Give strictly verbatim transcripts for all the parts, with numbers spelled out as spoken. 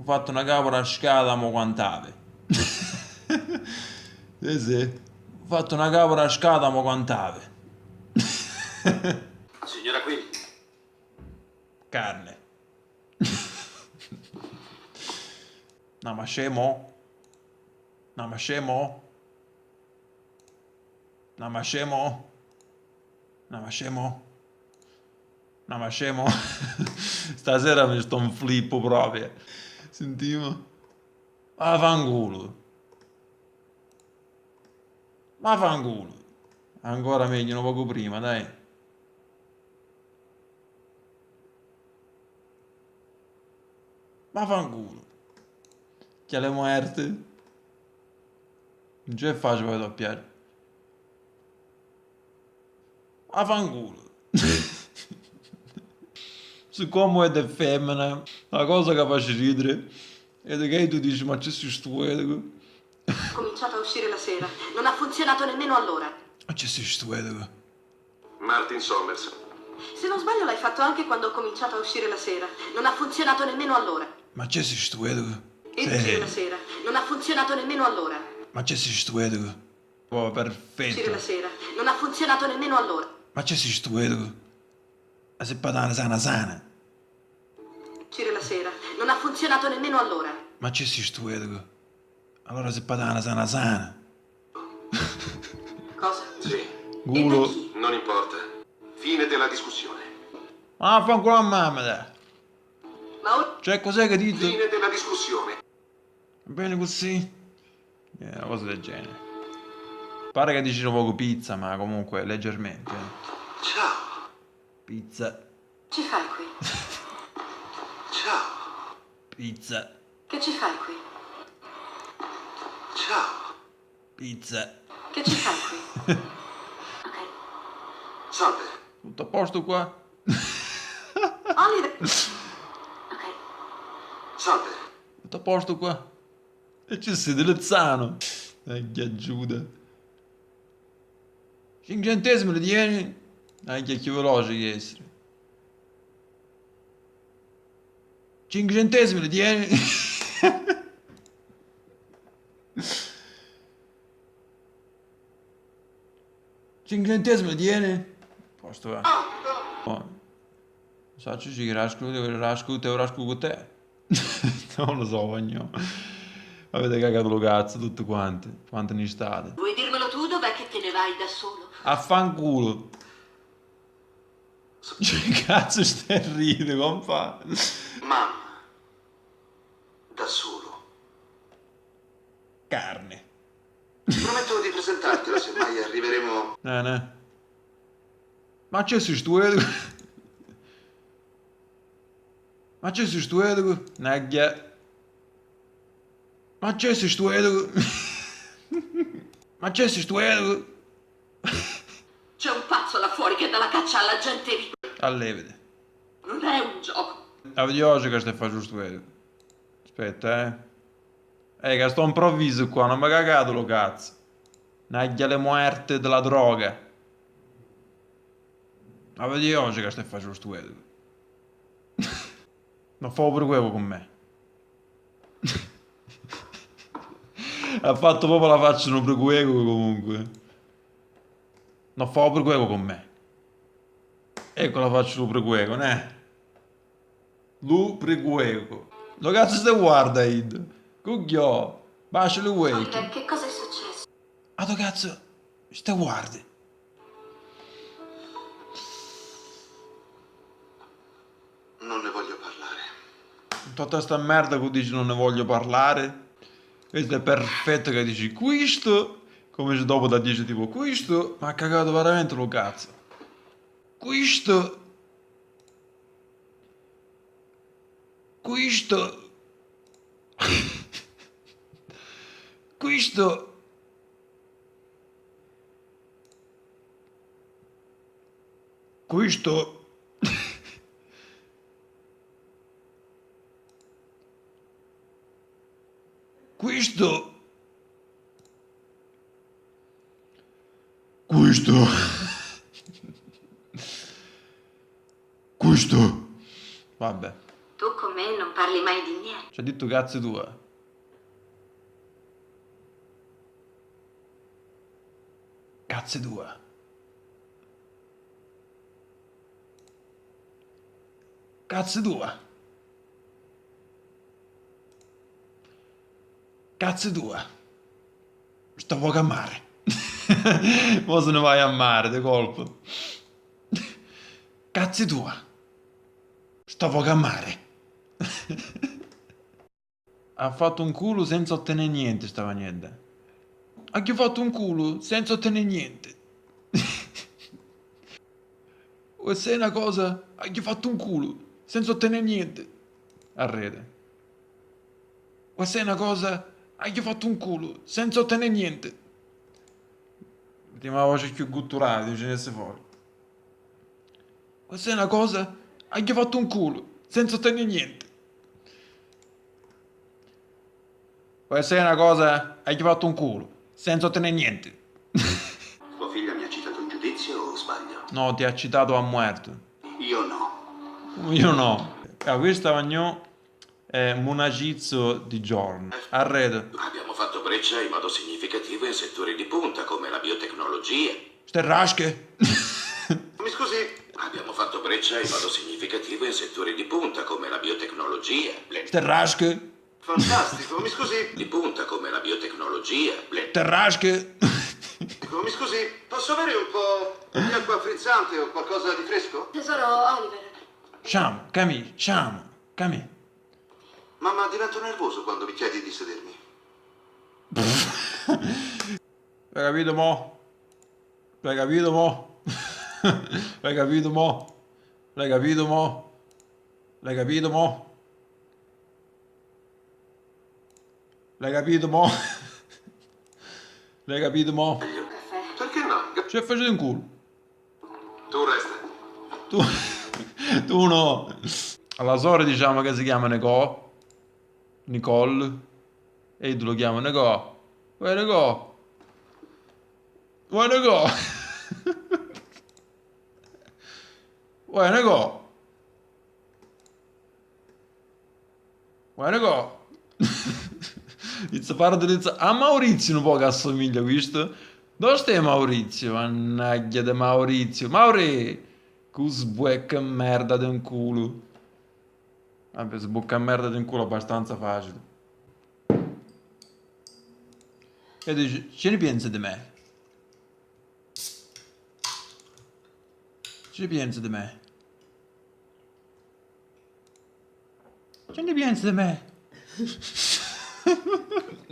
Fattu na capra scata mo quantavi. Sì, sì. Fattu na capra scata mo quantavi. Signora Queen. Carne. Na mascemo? Na mascemo? Na mascemo? Na mascemo? Na mascemo? Stasera mi sto nflippu proprio. Sentimo. Ma fangulu. Ma fangulu. Ancora meglio, un poco prima, dai. Ma fangulu. Chi alle muerte? Non ce faccio poi doppiare. Ma fangulu. Siccome è femmina, la cosa che fa ridere è che tu dici, ma c'è stu stupido. Cominciato a uscire la sera. Non ha funzionato nemmeno allora. Ma c'è stu stupido. Martin Somers. Se non sbaglio l'hai fatto anche quando ho cominciato a uscire la sera. Non ha funzionato nemmeno allora. Ma c'è stu stupido. E uscire la sera. Non ha funzionato nemmeno allora. Ma c'è stu stupido. Oh, perfetto. Uscire la sera. Non ha funzionato nemmeno allora. Ma c'è stu stupido. Ma se patana sana sana. Uscire la sera. Non ha funzionato nemmeno allora. Ma c'è stu stupido. Allora se patana sana sana. Cosa? Sì. Culo. Non importa. Fine della discussione. Ah, fanculo a mamma, dai. Ma ora... Cioè, cos'è che dite? Fine della discussione. Va bene così? Eh, una cosa del genere. Pare che dici un poco pizza, ma comunque leggermente. Ciao. Pizza. Ci fai qui? Ciao. Pizza. Che ci fai qui? Ciao. Pizza. Che ci fai qui? Ok. Salve. Tutto a posto qua? Oliver. Ok. Salve. Tutto a posto qua? E ci si di Lizzano. Eh, Giuda. Cincu centesimi li tieni? Anche chiù veloce che essere. Cincu centesimi li tieni? Cincu centesimi li tieni? Posto va. Oh. Saccio ci rascu, rascu, te rascu cu te. Non lo so, guagnò. Avete cagato lo cazzo tutti quanti. Quanti ne state? Vuoi dirmelo tu dov'è che te ne vai da solo? Affanculo. Che cazzo stai a ride, compà? Mamma. Da solo. Carne. Prometto di presentartela se mai arriveremo. Eh, ne. Ma c'è stu stupido? Ma c'è stu stupido? Nagghia. Ma c'è stu stupido? Ma c'è stu stupido? C'è un pazzo là fuori che dà la caccia alla gente ricca. Allevete. Non è un gioco. Avete oggi che stai facendo stu stupido? Aspetta, eh. Eh, che sto improvviso qua, non mi cagate lo cazzo. Nagghia le muerte della droga. Ma vedi oggi che stai facendo stu eco. Non fa pure quello con me. Ha fatto proprio la faccia di un precueco comunque. Non fa pure quello con me. Ecco la faccia di un precueco, né? Lu precueco. Lo cazzo stai guarda, Id? Cugghiò, bascia lu uecchi. Oliver, che cosa è successo? A do cazzo stai guardi? Non ne voglio parlare. Tutta sta merda che dici non ne voglio parlare? Questo è perfetto che dici questo, come se dopo da dici tipo questo, ma ha cagato veramente lo cazzo. Questo Questo. Questo. Questo. Questo. Questo. Questo. Vabbè. Tu con me non parli. Parli mai di niente. Ci ha dittu cazzi tua. Cazzi tua. Cazzi tua. Cazzi tua. Sta foca a mare. Mo se ne vai a mare di colpo. Cazzi tua. Sta foca a mare. Ha fattu un culu senza ottenè nienti sta vagnedda. Agghiu fattu un culu senza ottenè nienti. Uè, sai na cosa? Agghiu fattu un culu senza ottenè nienti. Arrede. Uè, sai na cosa? Agghiu fattu un culu senza ottenè nienti. Mettiamo la voce più gutturale, dice, esce fuori. Questa è una cosa, agghiu fattu un culu, senza ottenere niente. Questa è una cosa, agghiu fattu un culu, senza ottenere niente. Tua figlia mi ha citato in giudizio o sbaglio? No, ti ha citato a muerto. Io no. Io no. Ah, questa, vagnò, è munacizzo di giorno. Arredo. Abbiamo fatto breccia in modo significativo in settori di punta come la biotecnologia. Ste rasche? Mi scusi? Abbiamo fatto breccia in modo significativo in settori di punta come la biotecnologia. Le Ste rasche? Fantastico, mi scusi? Di punta come la biotecnologia. Le Ste rasche? Mi scusi, posso avere un po' di acqua frizzante o qualcosa di fresco? Tesoro, Oliver. Ciamo, Camì, ciamo, Camì. Mamma, divento nervoso quando mi chiedi di sedermi. L'hai capito mo? L'hai capito mo? L'hai capito mo? L'hai capito mo? L'hai capito mo? L'hai capito mo? L'hai capito mo? Perché no? Ci facete in culo. Tu resta. Tu, tu no. Alla sora diciamo che si chiama Nicò. Nicole. E io lo chiamo Nicò. Uè, Nicò. Uè, Nicò. Uè, Nicò. Guarda qua. Izza, parla di Izza. A Maurizio un poco assomiglia questo. Dove stai Maurizio? Mannaggia di Maurizio. Mauri! Cu sbuecca merda di un culo. Vabbè, sbucca merda di un culo abbastanza facile. E dici, ce ne pensi di me? Ce ne pensi di me? Ce ne pensi di me?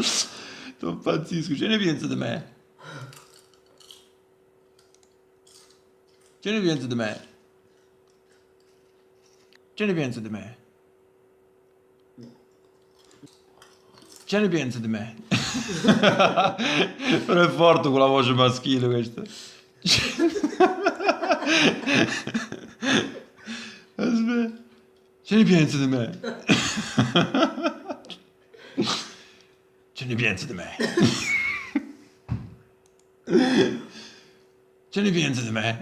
Sto impazzisco, ce ne pensi di me? Ce ne pensi di me? Ce ne pensi di me? Ce ne pensi di me? Però è forte con la voce maschile questa. Aspetta. Ce ne pensi di me? Ce ne pensi di me? Ce ne pensi di me?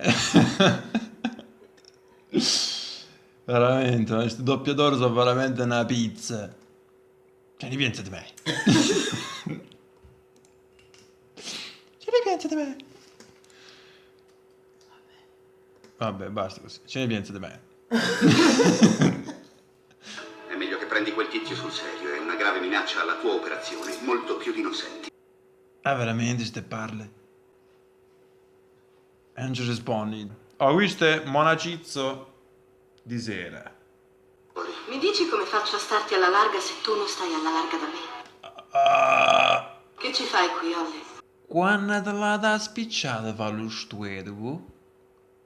Veramente, ma sti doppiatori sono veramente una pizza. Ce ne pensi di me? Ce ne pensi di me? Vabbè, basta così. Ce ne pensi di me? È meglio che prendi quel tizio sul serio, è una grave minaccia alla tua operazione, molto più di non senti. Ah, veramente, ste parle? E non ci rispondi. Oh, questo è Monacizzo di sera. Mi dici come faccio a starti alla larga se tu non stai alla larga da me? Ah. Che ci fai qui, Olle? Quannu ti la dà spicciata fa lu stuetucu?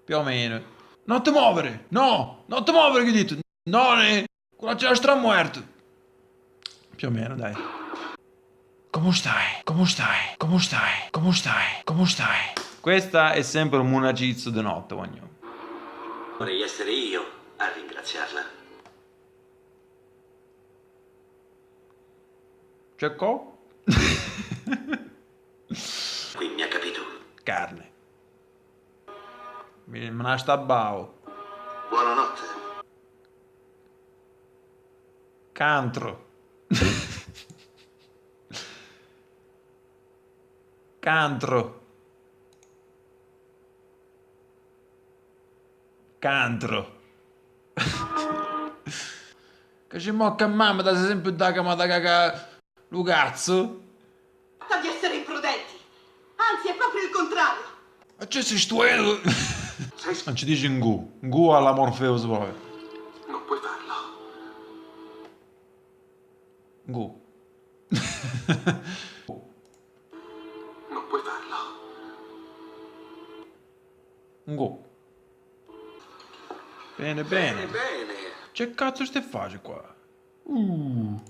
Più o meno. Non ti muovere! No! Non ti muovere, che ho detto! No, ne! Cu la c'è la stramuerta! Più o meno, dai. Come stai? Come stai? Come stai? Come stai? Come stai? Questa è sempre un munacizzo di notte, guagnò. Vorrei essere io a ringraziarla. C'è co? Quindi ha capito. Carne. Mi, me la stabbavo. Buonanotte. Cantru. Cantru. Cantru. Ca ci mocca a mamma, da sempre da camata caca lu cazzu. Di essere imprudenti. Anzi, è proprio il contrario. Ma c'è si stuedo. Non ci dici ngu, ngu alla Morpheus proprio. Non puoi farlo. Ngu. Non puoi farlo. Ngu. Bene, bene. Bene, bene. Che cazzo stai a fare qua? Uh.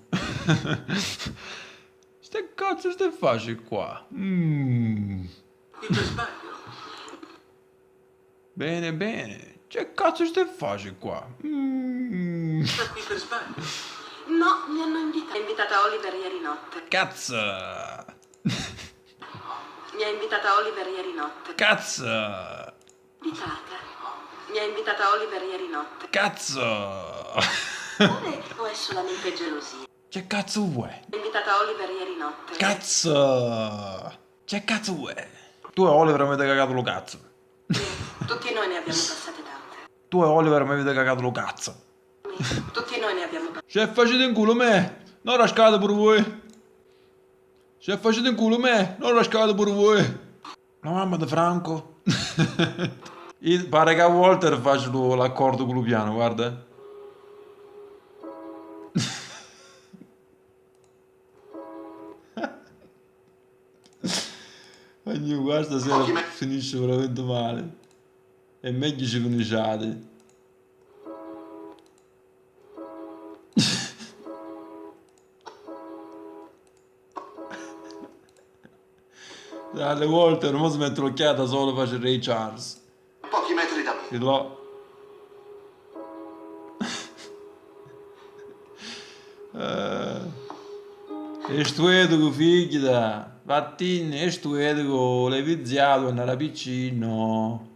Che cazzo stai a fare qua? Mm. Qui per sbaglio. Bene, bene. Che cazzo stai a fare qua? Mm. Sta qui per sbaglio. No, mi hanno invitato. Mi ha invitata Oliver ieri notte. Cazzo! Mi ha invitata Oliver ieri notte. Cazzo! Invitata. Mi ha invitata Oliver ieri notte. Cazzo! Amore o è solamente gelosia? Che cazzo vuoi? Mi ha invitata Oliver ieri notte. Cazzo! Che cazzo vuoi? Tu e Oliver mi avete cagato lo cazzo. Tutti noi ne abbiamo passate tante. Tu e Oliver mi avete cagato lo cazzo. Tutti noi ne abbiamo passate. Che facete in culo me? Non rascate pure voi. Che facete in culo me? Non rascate pure voi. La mamma di Franco. I-, pare ca Walter faci lu, l'accordu cu lu pianu, guarda. Ogni qua stasera finisce veramente male. E megghiu ci finisciati. Alle volte non mi smetto l'occhiata solo faccio Ray Charles. Pochi metri da me. E là. Eh. E stueducu, figghiuta. Vattinni, e stueducu, l'hai viziatu quannu era piccino.